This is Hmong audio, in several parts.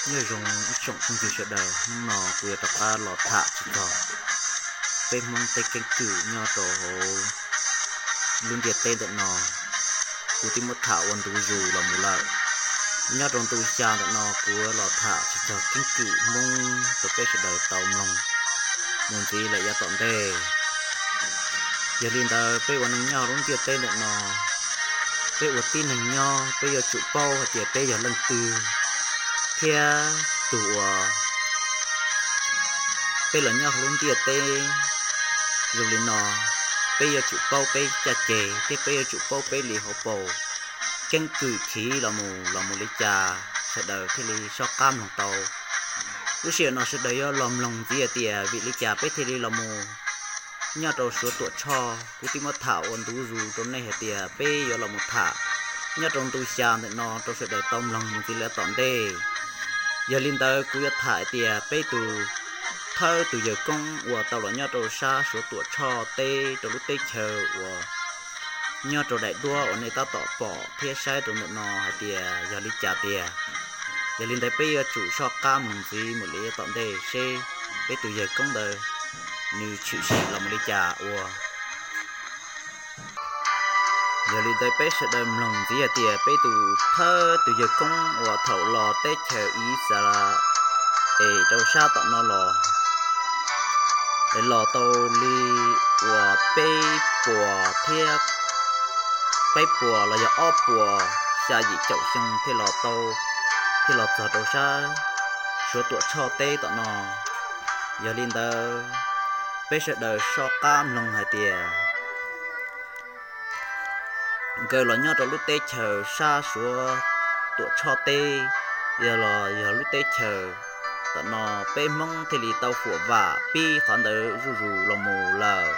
Nyob zoo ib tsoom phooj ywg sawv daws, hnub no kuv yuav rov qab los tham txog peb Hmoob teb keeb kwm nyob rau hauv lub ntiaj teb ntawm no. Kuv twb muab tham ua ntu zus los mus lawm. Nyob rau ntu xya ntawm no kuv yuav los tham txog keeb kwm Hmoob rau peb sawv daws tau mloog mus ntxiv lawm yav tom ntej. Yog li ntawd peb ua neej nyob lub ntiaj teb ntawm no, peb ua tib neeg nyob peb yuav tsum paub hais tias peb yog leej twg thiab tus uas peb los nyob hauv lub ntiaj teb zoo li no, peb yuav tsum paub peb caj ces thiab peb yuav tsum paub peb li hauv paus keeb kwm chiv los mus los mus li cas sawv daws thiaj li soj qab mloog tau. Lub sij hawm no sawv daws yuav los mloog ntxiv hais tias vim li cas peb thiaj li los mus nyob rau Suav Tuam Tshoj. Kuv twb muab tham ua ntu zus rau nej hais tias peb yuav los mus tham nyob rau ntu xya ntawm no rau sawv daws tau mloog mus ntxiv lawm tom ntej. Yog li ntawd kuv yuav tham hais tias peb tus thawj tus yawg koob uas tau los nyob rau sab Suav Tuam Tshoj teb rau lub teb chaws uas nyob rau daim duab uas nej tab tom pom thiab saib rau ntawm no hais tias yog li cas tiag. Yog li ntawd peb yuav tsum soj qab mloog ntxiv mus li tom ntej seb peb tus yawg koob ntawd nws tshwm sim los mus li cas ua. Yog li ntawd peb sawv daws mloog ntxiv hais tias peb tus thawj tus yawg koob uas thaum los teb chaws Ixayees rau sab tom no los, los tau li uas peb puas thiab, peb puas los yog ob puas xya yim caum xyoo thiaj los tau, thiaj los txog rau sab Suav Tuam Tshoj teb tom no. Yog li ntawd peb sawv daws soj qab mloog hais tias nkawd los nyob rau lub teb chaws sab Suav Tuam Tshoj teb, yog los yog lub teb chaws tom no peb Hmoob thiaj li tau fuam vam pib qhov ntawd zuj zus los mus lawm.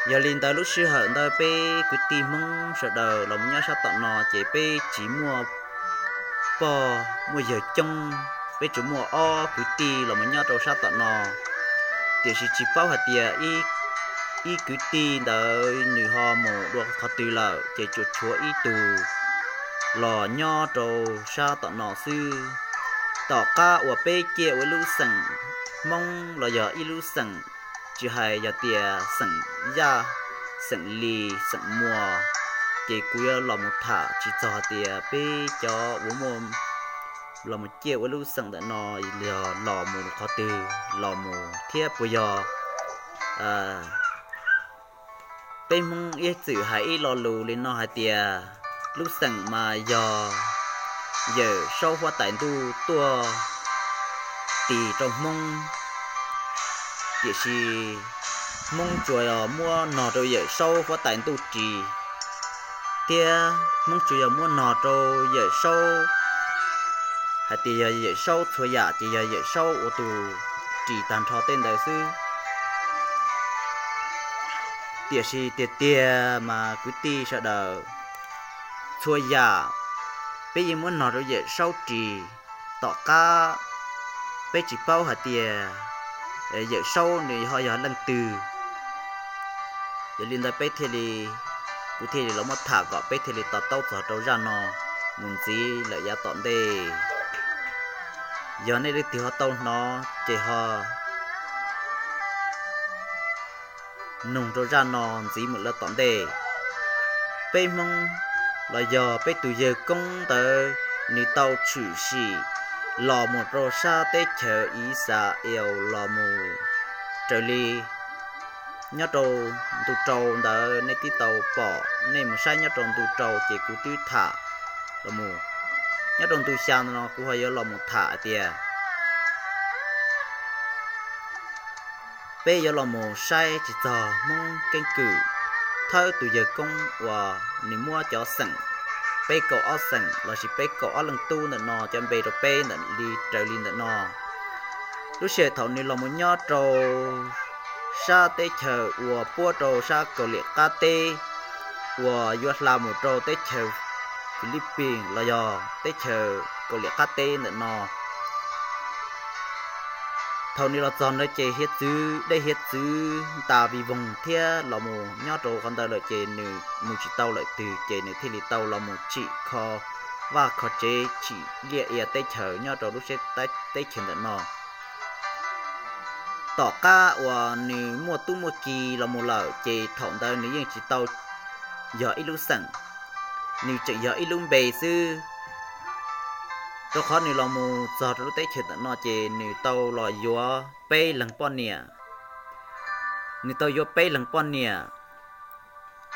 Yog li ntawd lub sij hawm ntawd peb kwv tij Hmoob sawv daws los mus nyob sab tom no ces peb tsis muaj pog muaj yawg coob, peb tsuas muaj ob kwv tij los mus nyob rau sab tom no. Tiam sis tsis paub hais tias ib kwv tij ntawd nws ho mus dua qhov twg lawm ces tsuas tshuav ib tug los nyob rau sab tom no xwb. Tom qab uas peb ciaj ua ib lub xeem Hmoob los yog ib lub xeem, tsis hais yog tias xeem Yaj, xeem Lis, xeem Muas, ces kuv yuav los mus tham tsis txog hais tias peb cov uas muaj los mus ciaj ua ib lub xeem ntawm no yog los mus qhov twg los mus thiab puas yog peb Hmoob ib txwm hais ib lo lus li no hais tias lub xeem mas yog Yawm Saub huab tais ntuj tuaj tis rau Hmoob, tiam sis Hmoob tsuas muab nog rau Yawm Saub huab tais ntuj ris, thiab Hmoob tsuas yog muab nog rau Yawm Saub hais tias yog Yawm Saub txhua yam ces yog Yawm Saub ua tus ris tag nrho tej ntawd xwb. Tiam sis tiag tiag mas kwv tij sawv daws, txhua yam peb yeej muab nog rau Yawm Saub ris, tom qab peb tsis paub hais tias Yawm Saub nws ho yog leej twg. Yog li ntawd peb thiaj li, kuv thiaj li los muab tham kom peb thiaj li to taub txog rau zaj no mus ntxiv lawm yav tom ntej. Yog nej leej twg ho tau hnov ces ho nug rau zaj no ntxiv mus lawm tom ntej. Peb Hmoob los yog peb tus yawg koob ntawd nws tau tshwm sim los mus rau sab teb chaws Ixayees los mus raws li nyob rau ntu rau ntawd nej twb tau pom, nej mus saib nyob rau ntu rau ces kuv twb tham los mus. Nyob rau ntu xya no kuv ho yuav los mus tham hais tias peb yuav los mus saib tsis txog Hmoob keeb kwm thawj tus yawg koob uas nws muab cov xeem, peb kaum ob xeem lossis peb kaum ob leej tub ntawm no cov npe rau peb ntawm li raws li ntawm no. Lub sij hawm thaum nws los mus nyob rau sab teb chaws uas puab rau sab Kaus Lim qab teb uas yuav hla mus rau teb chaws Philippines los yog teb chaws Kaus Lim qab teb ntawm no. Thaum nws los txog ntawd ces hiav txwv, dej hiav txwv ntas vij voog thiab los mus nyob rau qhov ntawd lawm ces nws mus tsis tau lawm twg ces nws thiaj li tau los mus tsim kho vaj kho tsev tsim liaj ia teb chaws nyob rau lub teb chaws ntawm no. Tom qab uas nws muaj tub muaj ki los mus lawm ces thaum ntawd nws yeej tsis tau yog ib lub xeem, nws tseem yog ib lub npe xwb. Rau qhov nws los mus txog rau lub teb chaws ntawm no ces nws tau los yuav peb leeg poj niam. Nws tau yuav peb leeg poj niam.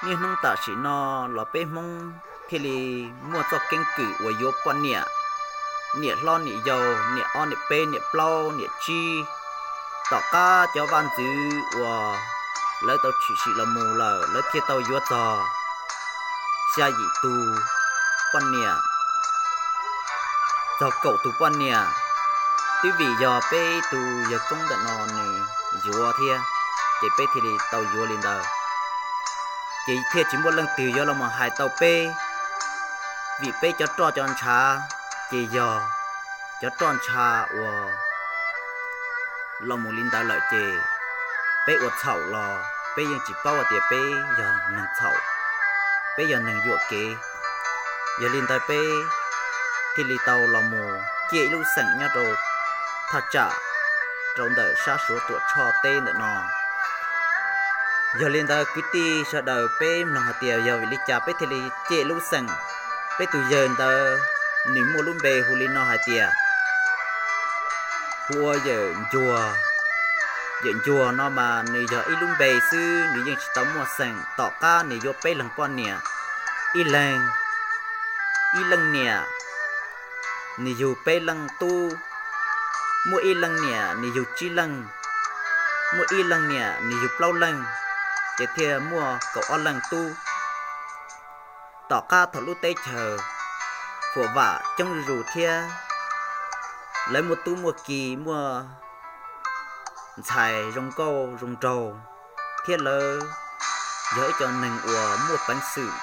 Niaj hnub tam sim no los peb Hmoob thiaj li muaj txoj keeb kwm uas yuav poj niam, niam hlob niam yau, niam ob niam peb niam plaub niam tsib. Tom qab cov vaj ntxwv uas lawv tau tshwm sim los mus lawm lawv thiaj tau yuav txog xya yim tus poj niam, txog kaum tus poj niam. Twb vim yog peb tus yawg koob ntawm no nws yuav thiab, ces peb thiaj li tau yuav li ntawd. Ces thiaj tsis muaj leej twg yuav los mus hais tau peb, vim peb cov roj cov ntshav ces yog cov roj ntsha uas los mus li ntawd lawm ces peb ua txhaum los peb yeej tsis paub hais tias peb yog neeg txhaum, peb yog neeg yuam kev. Yog li ntawd peb thiaj li tau los mus ciaj ib lub xeem nyob rau thaj tsam rau ntawm sab Suav Tuam Tshoj teb ntawm no. Yog li ntawd kwv tij sawv daws peb mloog hais tias yog vim li cas peb thiaj li ciaj lub xeem. Peb tus yawg ntawd nws muaj lub npe hu li no hais tias hu ua Yawm Ncuag. Yawm Ncuag no mas nws yog ib lub npe xwb, nws yeej tsis tau muaj xeem. Tom qab nws yuav peb leeg poj niam, ib leeg, ib leej niam nws yug peb leej tub, muaj ib leej niam nws yug tsib leej, muaj ib leej niam nws yug plaub leej, ces thiaj muaj kaum ob leej tub. Tom qab thaum lub teb chaws huam vam coob zuj zus thiab lawv muaj tub muaj ki, muaj ntxhais zoo nkauj zoo nraug, thiab lawv yog ib co neeg uas muaj peev xwm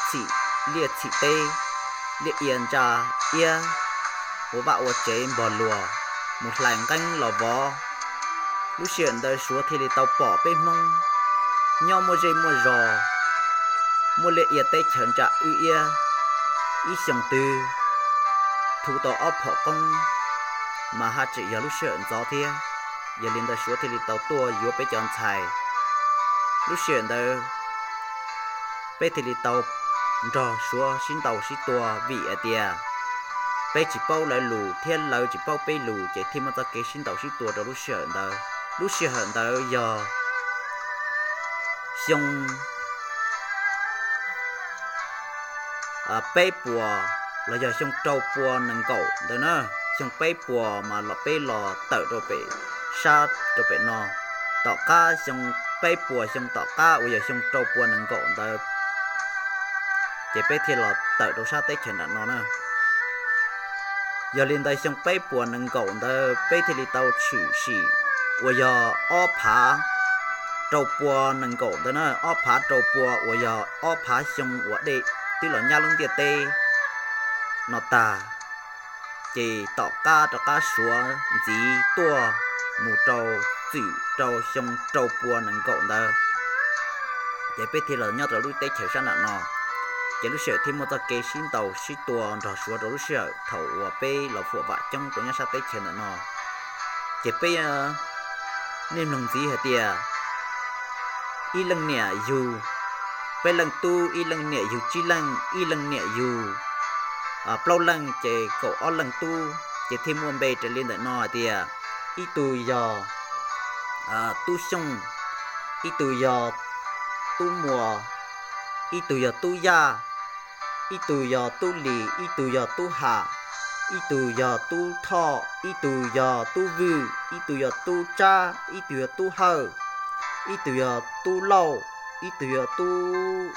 txhim liaj txhim teb, liaj ia ntsa iab, ua vaj ua tsev npog luas, mus hlais nqeeb los vov. Lub sij hawm ntawd Suav thiaj li tau pom peb Hmoob nyob muaj zej muaj zos, muaj liaj ia teb chaws ntsa wb iab, ib xyoo twg thu tau ob phom qoob, mas haj tseem yog lub sij hawm ntxov thiab. Yog li ntawd Suav thiaj li tau tuaj yuav peb cov ntxhais. Lub sij hawm ntawd peb thiaj li tau nrog Suav sib ntaus sib tua vim hais tias peb tsis paub lawv lus thiab lawv tsis paub peb lus, ces thiaj muaj txoj kev sib ntaus sib tua rau lub sij hawm ntawd. Lub sij hawm ntawd yog xyoo peb puas los yog xyoo rau pua nees nkaum ntawd na. Xyoo peb puas mas los peb los tawm rau pem sab rau pem no. Tom qab xyoo peb puas xyoo tom qab uas yog xyoo rau pua nees nkaum ntawd, ces peb thiaj los tawm rau sab teb chaws nram no na. Yog li ntawd xyoo peb puas nees nkaum ntawd peb thiaj li tau tshwm sim uas yog ob phav rau pua nees nkaum ntawd na, ob phav rau pua uas yog ob phav xyoo uas dej twb los nyab lub ntiaj teb no tag, ces tom qab rov qab Suav ntxiv tuaj mus rau txwm rau xyoo rau pua nees nkaum ntawd, ces peb thiaj los nyob rau lub teb chaws sab nram no. Ces lub sij hawm thiaj muaj txoj kev sib ntaus sib tua nrog Suav rau lub sij hawm thaum uas peb los huam vam coob rau nyob sab teb chaws ntawm no. Ces peb niaj mloog ntxiv hais tias ib leej niam yug peb leej tub, ib leej niam yug tsib leej, ib leej niam yug plaub leej, ces kaum ob leej tub, ces thiaj muaj npe raws li ntawm no hais tias ib tug yog Tub Xyooj, ib tug yog Tub Muas, ib tug yog Tub Yaj, ib tug yog Tub Lis, ib tug yog Tub Ham, ib tug yog Tub Thoj, ib tug yog Tub Vwj, ib tug yog Tub Tsab, ib tug yog Tub Hawj, ib tug yog Tub Lauj, ib tug yog Tub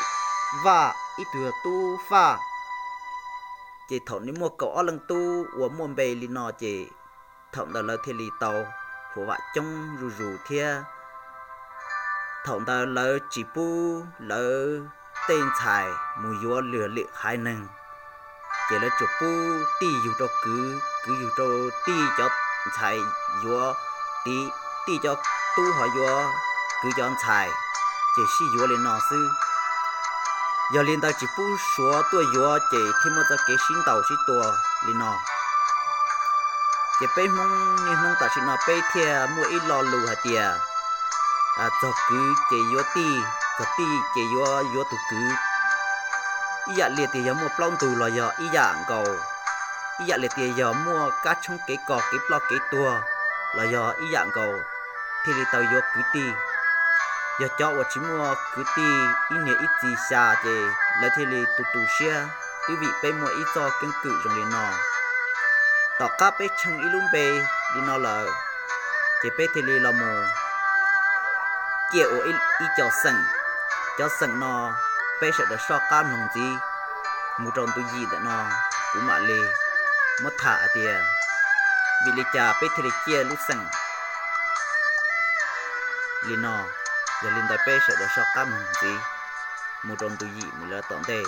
Vaj, ib tug yog Tub Faj. Ces thaum nws muaj kaum ob leej tub uas muaj npe li no ces thaum ntawd lawv thiaj li tau huam vam coob zuj zus thiab. Thaum ntawd lawv tsis pub lawv tej ntxhais mus yuav lwm haiv neeg, ces lawv tsuas pub tij yug rau kwv, kwv yug rau tij, cov ntxhais yuav tij, tij cov tub ho yuav kwv cov ntxhais, ces sib yuav li no xwb. Yog li ntawd tsis pub Suav tuaj yuav ces thiaj muaj txoj kev sib ntaus sib tua li no. Ces peb Hmoob niaj hnub tam sim no peb thiaj muaj ib lo lus hais tias, txog kwv ces yuav tij, txog tij ces yuav yuav tus kwv. Ib yam li tias yog muaj plaub ntug los yog ib yam nkaus, ib yam li tias yog muaj kab tshoob kev kos kev ploj kev tuag los yog ib yam nkaus, thiaj li tau yuav kwv tij. Yog cov uas tsis muaj kwv tij ib niam ib txiv xya ces lawv thiaj li tu tu siab, twb vim peb muaj ib txoj keeb kwm zoo li no. Tom qab peb tsheej ib lub npe li no lawm, ces peb thiaj li los mus ciaj ua ib co xeem. Cov xeem no peb sawv daws soj qab mloog ntxiv, mus rau ntu yim ntawm no kuv mam li muab tham hais tias vim li cas peb thiaj li ciaj lub xeem li no. Yog li ntawd peb sawv daws soj qab mloog ntxiv, mus rau ntu yim mus lawm tom ntej.